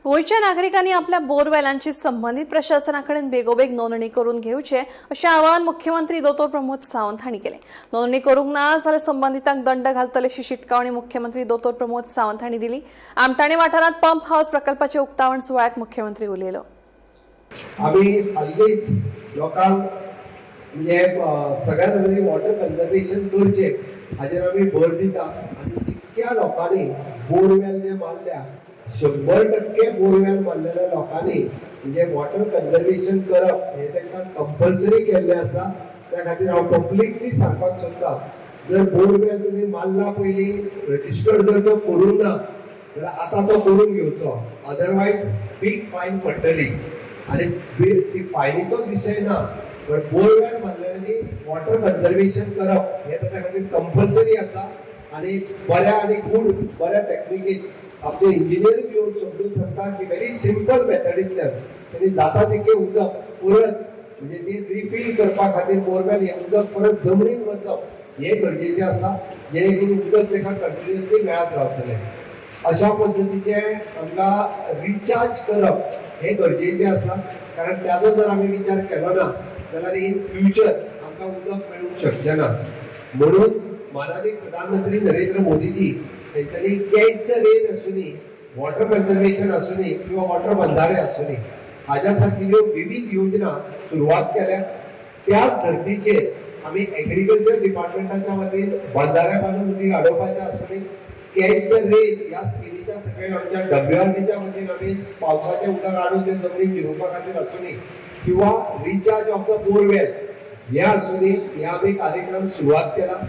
गोंयच्या नागरिकांनी आपल्या बोरवेलांची संबंधित प्रशासना कडेन बेगोबेग नोंदणी करून घेवचे अशें आवाहन मुख्यमंत्री दोतोर प्रमोद सावंत हांणी केलें. नोंदणी करूंक ना जाल्यार संबंदितांक दंड घालतले अशी शिटकावणी मुख्यमंत्री दोतोर प्रमोद सावंत हांणी दिली. आमटाणे वाठारांत पंप हावस प्रकल्पाचे उक्तावण सुवाळ्याक मुख्यमंत्री उलयलो. आम्ही हल्लीच लोकांक म्हणजे सगळ्या जाणांनी वॉटर कन्जर्वेशन करचें हाजेर आमी भर दिता आनी जितक्या लोकांनी बोरवेल जे मारल्या, 100% बोरवेल मारलेल्या लोकांनी म्हणजे वॉटर कन्जर्वेशन करप हें तांकां कंपल्सरी केल्लें आसा. त्या खातीर हांव पब्लिकली सांगपाक सोदता, जर बोरवेल तुमी मारला पयलीं, रजिस्टर्ड जर तो करूंक ना जाल्यार आतां तो करून घेवचो, अदरवायज बीग फायन पडटली. आनी ती फायनीचोच विशय ना, बट बोरवेल मारलेल्यांनी वॉटर कन्जर्वेशन करप हें ताच्या खातीर कंपल्सरी आसा. आनी बऱ्या आनी गूड बऱ्या टॅक्निकेन आमचे इंजिनियर येवन समजून सांगता की व्हेरी सिंपल मेथडींतल्यान तेणी जाता तितकें उदक परत म्हणजे ती रिफील करपा खातीर बोरवेल हें उदक परत जमनीन वचप हें गरजेचें आसा, जेणे करून उदक ताका कंटिन्युअसली मेळत रावतलें. अशा पद्दतीचे आमकां रिचार्ज करप हें गरजेचें आसा, कारण त्याचो जर आमी विचार केलो ना जाल्यार इन फ्युचर आमकां उदक मेळूंक शकचें ना. म्हणून मानादीक प्रधानमंत्री नरेंद्र मोदीजी तेंच्यांनी कॅच the rain आसूनी, वॉटर कन्जर्वेशन आसूनी किंवा वॉटर बंधारे आसूनी, हाज्या सारकिल्ल्यो विविध योजना सुरवात केल्या. त्याच धर्तीचेर आमी एग्रीकल्चर डिपार्टमेंटाच्या वतीन बंधाऱ्या बांदून उदीक हाडोवपाचें आसूनी, कॅच the rain ह्या स्किमीच्या सकयल आमच्या डब्ल्यूआरडीच्या वतीन आमी पावसाचें उदक हाडून तें जमनीक जिरोवपा खातीर आसूनी किंवा रिचार्ज ऑफ the borewell हे आसूनी, हे आमी कार्यक्रम सुरवात केला.